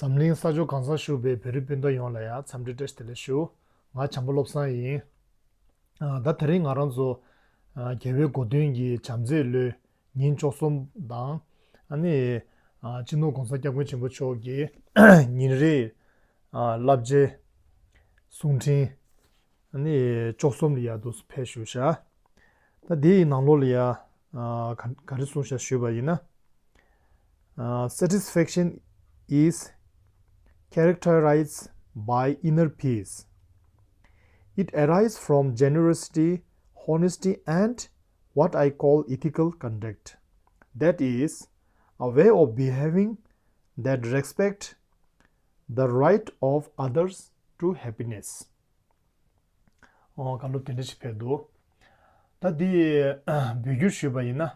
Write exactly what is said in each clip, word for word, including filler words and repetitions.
འཛམ་གླིང་ས་ཕྱོགས་གང་སར་བཞུགས་པའི་བོད་རིགས་སྤུན་ཟླ་ཡོངས་ལ་ཡང་འཚམས་འདྲི་བཀྲ་ཤིས་བདེ་ལེགས་ཞུ། ང་བྱམས་པ་བློ་བཟང་ཡིན། ཨ། ད་དེ་རིང་ང་རང་ཚོ་ཨ། རྒྱལ་བའི་གོ་སྟོན་གྱི་བྱམས་བརྩེའི་ལོའི་ཉིན་བཅུ་གསུམ་དང་། ཨ་ནི་ཨ། སྤྱི་ནོར་༸གོང་ས་༸སྐྱབས་མགོན་ཆེན་པོ་མཆོག་གི་ཉིན་རེའི་ཨ། བསླབ་བྱའི་གསུང་འཕྲིན། ཨ་ནི་བཅུ་གསུམ་ལ་ཡ་འདུག་སེ་ཕེབས་བཞུགས་ཤག་ད་དེའི་ནང་ལོགས་ལ་ཡ་ཨ། ག་ག་རེ་གསུངས་ཤག་ཞུས་པ་ཡིན་ན། Uh, satisfaction is characterized by inner peace. It arises from generosity, honesty, and what I call ethical conduct. That is, a way of behaving that respects the right of others to happiness. ཨོ། བཀའ་སློབ་དེ་འདྲ་ཞིག་ཕེབས་འདུག་ད་འདི་བོད་བསྒྱུར་ཞུས་པ་ཡིན་ན།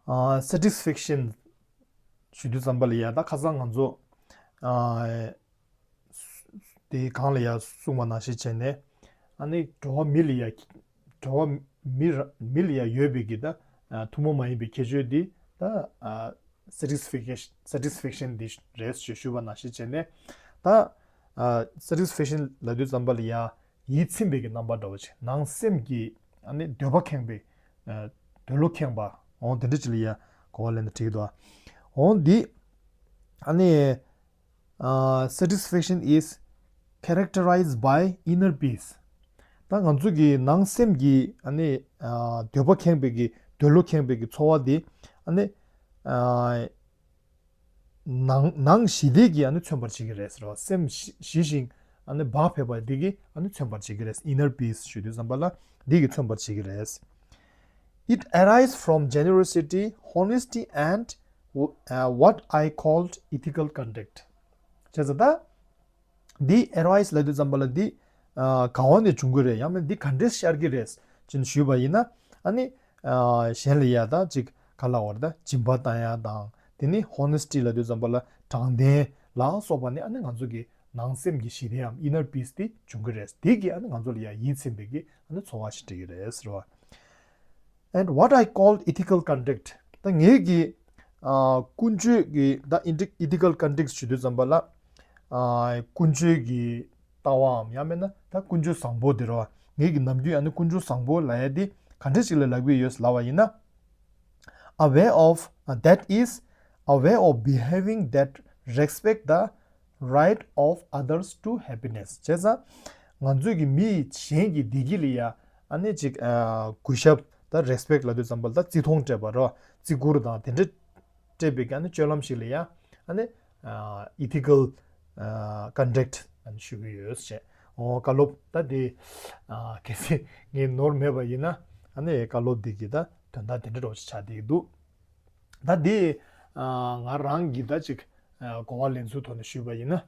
ཨ། satisfaction ཞུ་དུས་ཙམ་པ་ལ་ཡ་ད་ཁ་སང་ང་ཚོ་ཨ། དེའི་སྒང་ལ་ཡ་གསུངས་པ་ནང་བཞིན་བྱས་ནས། ཨ་ནི་འགྲོ་བ་མི་ལ་ཡ། འགྲོ་བ་མི་ར་མི་ལ་ཡ་ཡོད་པའི་གི་ད་ཨ། ཐུན་མོང་མ་ཡིན་པའི་ཁྱད་ཆོས་འདི་ད་ཨ། satisfaction satisfaction འདི་རེད་ཞེས་ཞུས་པ་ནང་བཞིན་བྱས་ནས། ད་ཨ། satisfaction ལབ་དུས་ཙམ་པ་ལ་ཡ་ཡིད་ཚིམ་པའི་གི་རྣམ་པ་འདྲ་བོ་ཅིག་ནང་སེམས་ཀྱི་ཨ་ནི་འདོད་པ་ཁེངས་པའི་ཨ། འདོད་བློ་ཁེངས་པ། འོང་དེ་འདྲ་ཅིག་ལ་ཡ་གོ་བ་ལེན་ན་འགྲིག་གི་འདུག་འོང་འདི་ཨ་ནི། Uh, satisfaction is characterized by inner peace. ད་ང་ཚོ་གི་ནང་སེམས་ཀྱི་ཨ་ནི་ཨ། འདོད་པ་ཁེངས་པའི་གི་འདོད་བློ་ཁེངས་པའི་གི་ཚོར་བ་དེ་ཨ་ནི་ཨ། ནང་ནང་ཞི་བདེ་གིས་ཨ་ནི་མཚོན་པར་བྱེད་ཀྱི་རེད་ཟེར་བ། སེམས་ཞི་ཞི་ཞིང་ཨ་ནི་བག་ཕེབས་པ་འདི་གིས་ཨ་ནི་མཚོན་པར་བྱེད་ཀྱི་རེད། inner peace ཞུ་དུས་ཙམ་པ་ལ་འདི་གིས་མཚོན་པར་བྱེད་ཀྱི་རེད། It arises from generosity, honesty, and uh, what I called ethical conduct. བྱས་ཙང་ད་འདི་arise ལབ་དུས་ཙམ་པ་ལ་འདི་ཨ། ག་བ་ནས་བྱུང་གི་རེད། ཡང་མིན་འདི་ག་འདྲས་ཤར་གྱི་རེད་ཅེས་ཞུས་པ་ཡིན་ན། ཨ་ནི་ཨ། གཞན་ལ་ཡ་ད་ཅིག་ག་ལབ་དགོས་རེད། ད་སྦྱིན་པ་བཏང་ཡ་དང་། དེ་ནི་honesty ལབ་དུས་ཙམ་པ་ལ་དྲང་བདེན་ལ་སོགས་པ་ནི་ཨ་ནི་ང་ཚོ་གི་ནང་སེམས་ཀྱི་ཞི་བདེའམ་inner peace དེ་བྱུང་གི་རེད། དེ་གིས་ཨ་ནི་ང་ཚོ་ལ་ཡ་ཡིད་ཚིམ་པའི་གི་ཨ་ནི་ཚོར་བ་ཞིག་སྤྲད་ཀྱི་རེད་ཟེར་བ། And what I called ethical conduct. ད་ངེད་ཀྱི་ཨ། ཀུན་སྤྱོད་ཀྱི་ད་ཨི་ཊི་ethical conduct ཞུ་དུས་ཙམ་པ་ལ་ཨ། ཀུན་སྤྱོད་ཀྱི་ལྟ་བའམ་ཡང་མིན་ན་ད་ཀུན་སྤྱོད་བཟང་པོ་དེ་རེད་བ། ངེད་ཀྱི་ནམ་རྒྱུན་ཨ་ནི་ཀུན་སྤྱོད་བཟང་པོ་ལབ་ཡ་དེ་ག་འདྲ་ཞིག་ལ་ལབ་ཀྱི་ཡོད་ལབ་པ་ཡིན་ན། A way of, uh, that is, a way of behaving that respect the right of others to happiness. བྱས་ཙང་ང་ཚོས་ཀྱི་མི་གཞན་གྱི་བདེ་སྐྱིད་ལ་ཡ་ཨ་ནི་ཅིག་ཨ། གུས་ཞབས་དང་respect ལབ་དུས་ཙམ་པ་ལ་ད་བརྩི་མཐོང་སྤྲད་པ་རེད་བ། བརྩི་བཀུར་དང་དེ་འདྲ་སྤྲད་པའི་ཨ་ནི་སྤྱོད་ལམ་ཞིག་ལ་ཡ་ཨ་ནི་ཨ། ethical ཨ། conduct ཨ་ནི་ཞུ་གི་ཡོད་ཅེས། འོ་བཀའ་སློབ་ད་དེ་ཨ། གལ་སྲིད་ངས་ནོར་མེད་པ་ཡིན་ན་ཨ་ནི་བཀའ་སློབ་འདི་གི་ད་དོན་དག་དེ་འདྲ་འདྲ་བོ་ཞིག་ཆགས་བསྡད་ཀྱི་འདུག་ད་དེ་ཨ། ང་རང་གི་ད་ཅིག་ཨ། གོ་བ་ལེན་ཚུལ་ཐོག་ནས་ཞུས་པ་ཡིན་ན།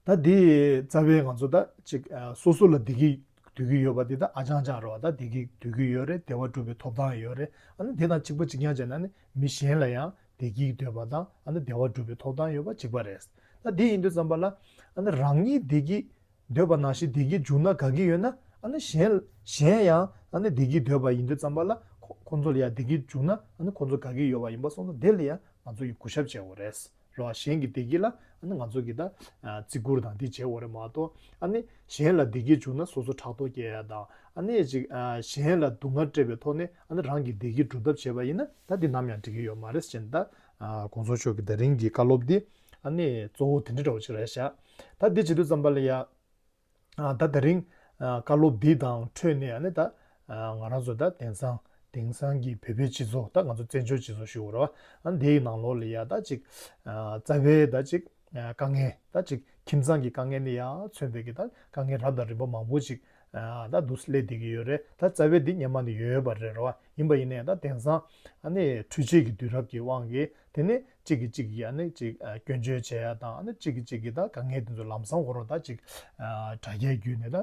ད་དེ་རྩ་བའི་ང་ཚོ་ད་ཅིག་ཨ། སོ་སོ་ལ་བདེ་སྐྱིད་འདོད་ཀྱི་ཡོད་པ་དེ་ད་ཨ་ཅང་ཅང་རེད་བ། ད་བདེ་སྐྱིད་འདོད་ཀྱི་ཡོད་རེད། བདེ་བ་སྒྲུབ་པའི་ཐོབ་ཐང་ཡོད་རེད། ཨ་ནི་དེ་དང་གཅིག་པ་གཅིག་རྐྱང་བྱས་ན་ནི་མི་གཞན་ལ་ཡང་བདེ་སྐྱིད་འདོད་པ་དང་ཨ་ནི་བདེ་བ་སྒྲུབ་པའི་ཐོབ་ཐང་ཡོད་པ་གཅིག་པ་རེད། ད་དེ་ཡིན་དུས་ཙམ་པ་ལ་ཨ་ནི་རང་ཉིད་བདེ་སྐྱིད་འདོད་པ་ནང་བཞིན་བདེ་སྐྱིད་བྱུང་ན་དགའ་གི་ཡོད་ན། ཨ་ནི་གཞན་གཞན་ཡང་ཨ་ནི་བདེ་སྐྱིད་འདོད་པ་ཡིན་དུས་ཙམ་པ་ལ་ཁོ་ཁོང་ཚོ་ལ་ཡང་བདེ་སྐྱིད་བྱུང་ན་ཨ་ནི་ཁོང་ཚོ་དགའ་གི་ཡོད་པ་ཡིན་པ་སོང་ཙང་དེ་ལ་ཡང་ང་ཚོ་ཡིས་གུས་ཞབས་བྱེད་དགོས་རེད། རེད་བ། གཞན་གྱི་བདེ་སྐྱིད་ལ་ཨ་ནི་ང་ཚོ་གིས་ད་ཨ། བརྩི་བཀུར་དང་འདི་བྱེད་དགོས་རེད་མ་གཏོགས། ཨ་ནི་གཞན་ལ་བདེ་སྐྱིད་བྱུང་ན་སོ་སོ་ཕྲག་དོག་སྐྱེ་ཡ་དང་། ཨ་ནི་ཅིག་ཨ། གཞན་ལ་སྡུག་བསྔལ་སྤྲད་པའི་ཐོག་ནས་ཨ་ནི་རང་གི་བདེ་སྐྱིད་སྒྲུབ་ཐབས་བྱས་པ་ཡིན་ན་ད་འདི་ནམ་ཡང་འགྲིག་གི་ཡོད་མ་རེད་ཟེར་ནས། ད་ཨ། ༸གོང་ས་མཆོག་གི་དེ་རིང་གི་བཀའ་སློབ་འདི་ཨ་ནི་གཙོ་བོ་དེ་འདྲ་འདྲ་བོ་ཅིག་རེད་ཤག་ད་འདི་བྱེད་དུས་ཙམ་པ་ལ་ཡ། ཨ། ད་དེ་རིང་ཨ། བཀའ་སློབ་འདི་དང་འཕྲོས་ནས་ཨ་ནི་ད་ཨ། ང་རང་ཚོ་ད་དེང་སང་དེང་སང་གི་བོད་པའི་སྤྱི་ཚོགས། ད་ང་ཚོ་བཙན་བྱོལ་སྤྱི་ཚོགས་ཞུ་དགོས་རེད་བ། ཨ་ནི་དེའི་ནང་ལོགས་ལ་ཡ་ད་ཅིག་ཨ། རྩ་བའི་ད་ཅིག་ཨ། དཀའ་ངལ། ད་ཅིག་ཁྱིམ་ཚང་གི་དཀའ་ངལ་ནས་ཡར་མཚོན་པའི་གི་ད་དཀའ་ངལ་རབ་དང་རིམ་པ་མང་པོ་ཅིག་ཨ། ད་འདུག་སླེབས་བསྡད་ཀྱི་ཡོད་རེད། ད་རྩ་བའི་འདི་སྔོན་མ་ནས་ཡོད་པ་རེད་རེད་བ། ཡིན་པ་ཡིན་ནའི་ད་དེང་སང་ཨ་ནི་འཕྲུལ་ཆས་ཀྱི་དུས་རབས་ཀྱི་དབང་གིས་དེ་ནི་གཅིག་གིས་གཅིག་གི་ཨ་ནི་གཅིག་ཨ། སྐྱོན་བརྗོད་བྱེད་ཡ་དང་། ཨ་ནི་གཅིག་གིས་གཅིག་གི་ད་དཀའ་ངལ་དེ་ཚོ་ལམ་སང་ཁོ་རང་ད་གཅིག་ཨ། དྲ་རྒྱའི་བརྒྱུད་ནས་ད་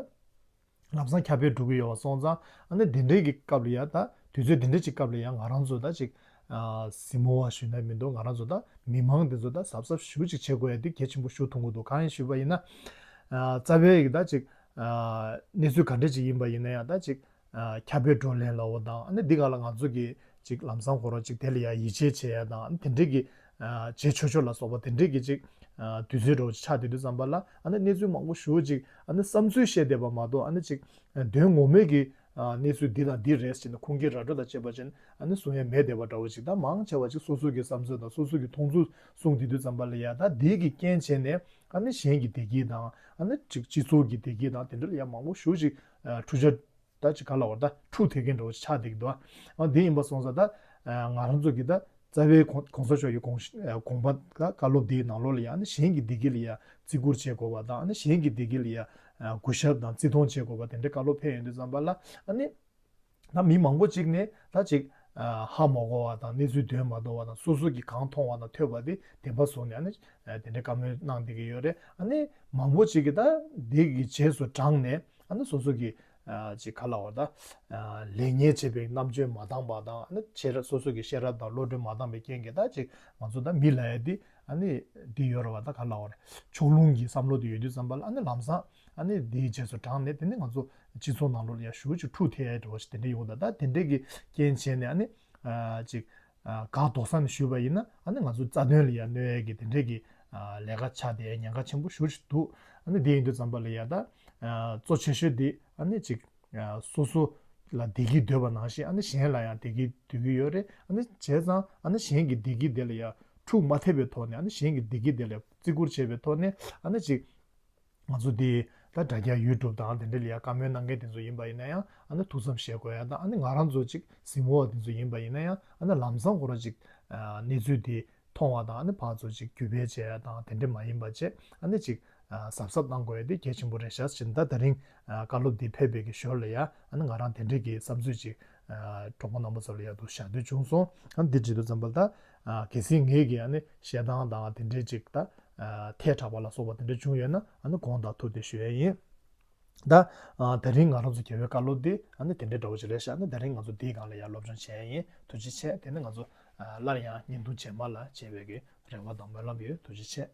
ལམ་སང་ཁྱབ་སྤེལ་འགྲོ་གི་ཡོད་པ་སོང་ཙང་། ཨ་ནི་དེ་འདྲའི་གི་སྐབས་ལ་ཡ། ད་དུས་ཚོད་དེ་འདྲའི་གཅིག་སྐབས་ལ་ཡ་ང་རང་ཚོ་ད་གཅིག་ཨ། གཟིགས་མོ་བ་ཞུས་ན་མི་འདུག་ང་རང་ཚོ་ད་མི་མང་དེ་ཚོ་ད་གཟབ་གཟབ་ཞེ་པོ་ཅིག་བྱེད་དགོས་ཡ་དེ་གལ་ཆེན་པོ་ཞིག་མཐོང་གི་འདུག་གང་ཡིན་ཞུས་པ་ཡིན་ན། ཨ། རྩ་བའི་གི་ད་གཅིག་ཨ། གནས་ཚུལ་ག་འདྲ་ཅིག་ཡིན་པ་ཡིན་ན་ཡང་ད་གཅིག་ཨ། ཁྱབ་སྤེལ་བགྲོ་གླེང་ལབ་པ་དང་། ཨ་ནི་འདི་ག་ལ་ང་ཚོ་གིས་ཅིག་ལམ་སང་ཁོ་རང་ཅིག་དེ་ལ་ཡ་ཡིད་ཆེས་བྱེད་ཡ་དང་། ཨ་ནི་དེ་འདྲའི་གི་ བྱེད་ཆོག་ཆོག་ལ་སོགས་པ་དེ་འདྲས་ཀྱི་ཅིག་དུས་ཚོད་འདྲ་བོ་ཅིག་ཆགས་བསྡད་དུས་ཙམ་པ་ལ་ཨ་ནི་གནས་ཚུལ་མང་པོ་ཞེ་པོ་ཅིག་ཨ་ནི་བསམ་ཚུལ་བཤད་བསྡད་པ་མ་གཏོགས་ཨ་ནི་ཅིག་དོན་ངོ་མའི་གི་གནས་ཚུལ་འདི་དང་འདི་རེད་ཟེར་ནས་ཁུངས་སྐྱེལ་ར་སྤྲོད་དང་བཅས་པ་ཅན་ཨ་ནི་གསུང་ཡ་མེད་བསྡད་པ་འདྲ་བོ་ཅིག་དང་མང་ཆེ་བ་ཅིག་སོ་སོ་གི་བསམ་ཚུལ་དང་སོ་སོ་གི་མཐོང་ཚུལ་གསུང་བསྡད་དུས་ཙམ་པ་ལ་ཡ་ད་འདི་གི་རྐྱེན་བྱས་ནས་ཨ་ནི་གཞན་གྱི་བདེ་སྐྱིད་དང་ཨ་ནི་ཅིག་སྤྱི་ཚོགས་ཀྱི་བདེ་སྐྱིད་དང་དེ་འདྲ་ལ་ཡ་མང་པོ་ཞེ་པོ་ཅིག་འཁྲུག་ཆ་ད་ཅིག་ག་ལ་བར་ད་འཁྲུག་ཐེབས་མཁན་འདྲ་བོ་ཆགས་བསྡད་ཀྱི་འདུག་ཨ་འདི་ཡིན་པ་སོང་ཙང་ད་ང་རང་ཚོ་གི་ད་རྩ་བའི་གོང་གོང་ས་མཆོག་གི་དགོངས་གཞི་དགོངས་པ་ད་བཀའ་སློབ་འདིའི་ནང་ལོགས་ལ་ཡང་ནི་གཞན་གྱི་བདེ་སྐྱིད་ལ་ཡང་བརྩི་བཀུར་བྱེད་དགོས་པ་དང་ནི་གཞན་གྱི་བདེ་སྐྱིད་ལ་ཡང་གུས་ཞབས་དང་བརྩི་མཐོང་བྱེད་དགོས་པ་དེ་འདྲའི་བཀའ་སློབ་ཕེབས་ཡོང་དུས་ཙམ་པ་ལ་ནི་ད་མི་མང་པོ་ཅིག་ནས་ད་ཅིག་ཧ་མ་གོ་བ་དང་གནས་ཚུལ་འདོན་མ་ཐུབ་པ་དང་སོ་སོ་གིས་གང་མཐོང་བ་དང་ཐོས་པ་དེ་བདེན་པ་བཟོ་ནས་ནི་དེ་འདྲའི་བཀའ་མོལ་གནང་བསྡད་ཀྱི་ཡོད་རེད། ཨ་ནི་མང་པོ་ཅིག་གིས་ད་འདི་གི་རྗེས་སུ་འབྲངས་ནས་ཨ་ནི་སོ་སོ་གི་ཅིག་ག་ལ་བར་ད་ལས་ངན་བྱེད་པའི་རྣམ་དཔྱོད་མ་འདང་པ་དང་ཨ་ནི་ཤེས་རབ་སོ་སོ་གི་ཤེས་རབ་དང་བློ་གྲོས་མ་འདང་པའི་རྐྱེན་གྱིས་ད་ཅིག་ང་ཚོ་ད་མི་ལ་ཡ་འདི་ཨ་ནི་འདི་ཡོད་རེད་བ། ད་ག་ལ་བར་ཕྱོགས་ལྷུང་གི་བསམ་བློ་དེ་ཡོད་དུས་ཙམ་པ་ལ་ཨ་ནི་ལམ་སང་ཨ་ནི་འདིའི་རྗེས་སུ་འབྲངས་ནས་དེ་ནི་ང་ཚོ་སྤྱི་ཚོགས་ནང་ལོགས་ལ་ཡ་ཞེ་པོ་ཅིག་འཁྲུག་ཐེབས་ཡ་འདྲ་བོ་ཞིག་དེ་འདྲ་ཡོང་ད་ད་དེ་འདྲས་ཀྱི་རྐྱེན་བྱས་ནས་ཨ་ནི་ཅིག་ག་དོག་ས་ནས་ཞུས་པ་ཡིན་ན་ཨ་ནི་ང་ཚོ་རྩ་དོན་ལ་ཡ་གནོད་ཡ་གི་དེ་འདྲས་ཀྱི་ལས་ཀ་ཆགས་བསྡད་ཡ་ཉེན་ཁ་ཆེན་པོ་ཞེ་པོ་ཅིག་འདུག་ཨ་ནི་དེ་ཡིན་དུས་ཙམ་པ་ལ་ཡ་ད་གཙོ་ཆེ་ཤོས་དེ་ཨ་ནི་ཅིག་སོ་སོ་ལ་བདེ་སྐྱིད་འདོད་པ་ནང་བཞིན་ཨ་ནི་གཞན་ལ་ཡང་བདེ་སྐྱིད་འདོད་ཀྱི་ཡོད་རེད། ཨ་ནི་བྱས་ཙང་ཨ་ནི་གཞན་གྱི་བདེ་སྐྱིད་དེ་ལ་ཡང་འཁྲུག་མ་ཐེབས་པའི་ཐོག་ནས་ཨ་ནི་གཞན་གྱི་བདེ་སྐྱིད་དེ་ལ་བརྩི་བཀུར་བྱེད་པའི་ཐོག་ནས་ཨ་ནི་ཅིག་ང་ཚོ་འདི་ད་དྲ་རྒྱ་ཡུ་ཊུབ་དང་དེ་འདྲ་ལ་ཡང་བཀའ་མོལ་གནང་མཁན་དེ་ཚོ་ཡིན་པ་ཡིན་ན་ཡང་ཨ་ནི་ཐུགས་བསམ་བཞེས་དགོས་ཡ་དང་ཨ་ནི་ང་རང་ཚོ་ཅིག་གཟིགས་མོ་བ་དེ་ཚོ་ཡིན་པ་ཡིན་ན་ཡང་ཨ་ནི་ལམ་སང་ཁོ་རང་ཅིག་གནས་ཚུལ་དེ་མཐོང་བ་དང་ཨ་ནི་ཕར་ཚུར་ཅིག་བརྒྱུད་སྤེལ་བྱེད་ཡ་དང་དེ་འདྲ་མ་ཡིན་པ་བྱས་ཨ་ནི་ཅིག་གཟབ་གཟབ་གནང་དགོས་ཡ་དེ་གལ་ཆེན་པོ་རེད་ཤག་ཟེར་ནས་ད་དེ་རིང་བཀའ་སློབ་འདི་ཕེབས་པའི་གི་ཞོར་ལ་ཡ་ཨ་ནི་ང་རང་དེ་འདྲའི་གི་བསམ་ཚུལ་ཅིག་གྲོགས་པོ་རྣམ་པ་ཚོ་ལ་ཡ་འདུག་བཞག་འདོད་བྱུང་སོང་། ཨ་ནི་འདི་བྱེད་དུས་ཙམ་པ་ལ་ད་གལ་སྲིད་ངེད་ཀྱི་ཨ་ནི་བཤད་སྟངས་དང་དེ་འདྲའི་ཅིག་ད་ཐལ་དྲགས་པ་ལ་སོགས་པ་དེ་འདྲ་བྱུང་ཡོད་ན་ཨ་ནི་དགོངས་དག་ཐུགས་བདེ་ཞུ་ཡ་ཡིན། ད་ཨ་དེ་རིང་ང་རང་ཚོ་རྒྱལ་བའི་བཀའ་སློབ་འདི་ཨ་ནི་དེ་འདྲའི་འདྲ་བོ་ཞིག་རེད་ཤག་ཨ་ནི་དེ་རིང་ང་ཚོ་འདིའི་སྒང་ལ་ཡང་སློབ་སྦྱོང་བྱས་ཡིན། ཐུགས་རྗེ་ཆེ། དེ་ནི་ང་ཚོ་ཨ་སླར་ཡང་བརྙན་ཐུང་རྗེས་མ་ལ་མཇལ་བའི་གི་རེ་བ་དང་སྨོན་ལམ་ཡོད། ཐུགས་རྗེ་ཆེ།